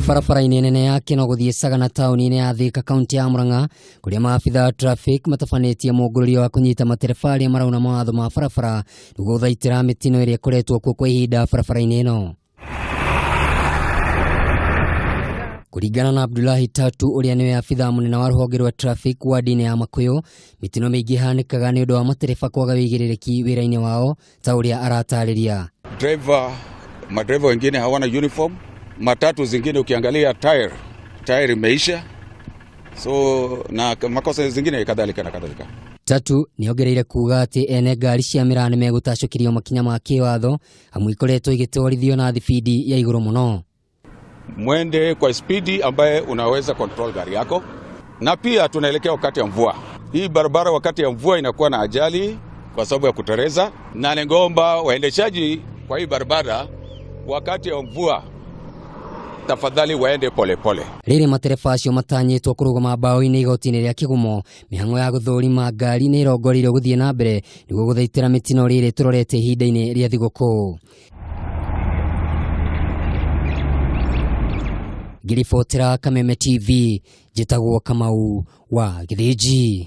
Nĩ barabara-inĩ nene ya Kĩno gũthiĩ Sagana taũni-inĩ ya Thika kaunti ya Murang'a kũrĩa maabitha a traffic matabanĩtie mũngũrũrio wa kũnyita matereba arĩa marauna mawatho ma barabara nĩguo gũthaitĩra mĩtino ĩrĩa ĩkoretwo kuo kwa ihinda barabara-inĩ ĩno. Kũringana na Abdullahi Tatu ũrĩa nĩwe abithaa mũnene wa rũhonge rwa traffic wadi-inĩ ya Makuyu, mĩtino mĩingĩ ĩhanĩkaga nĩ ũndũ wa matereba kwaga wĩigĩrĩrĩki wĩra-inĩ wao ta ũrĩa aratarĩria. Driver, madereva wengine hawana uniform, matatu zingine ukiangalia tire, tire imeisha, so na makosa zingine kadhalika na kadhalika. Tatu nĩongereire kuga atĩ ene ngari cia mĩraa nĩmegũtacũkĩrio makinya ma kĩwatho amu ikoretwo igĩtwarithio na thibindi ya igũrũ mũno. Mwende kwa spidi ambaye unaweza control gari yako, na pia tunaelekea wakati ya mvua. Hii barabara wakati ya mvua inakuwa na ajali kwa sababu ya kutereza, na ningomba waendeshaji kwa hii barabara wakati ya mvua tafadhali waende polepole. Rĩrĩ matereba acio matanyĩtwo kũrũgama mbaũ-inĩ igoti-inĩ rĩa Kĩgumo, mĩhang'o ya gũthũrima ngari nĩ ĩrongoreirio gũthiĩ na mbere nĩguo gũthaitĩra mĩtino rĩrĩ tũrorete ihinda-inĩ rĩa thigũkũ. Ngĩribotera Kameme TV, njĩtagwo Kamau wa Gĩthĩnji.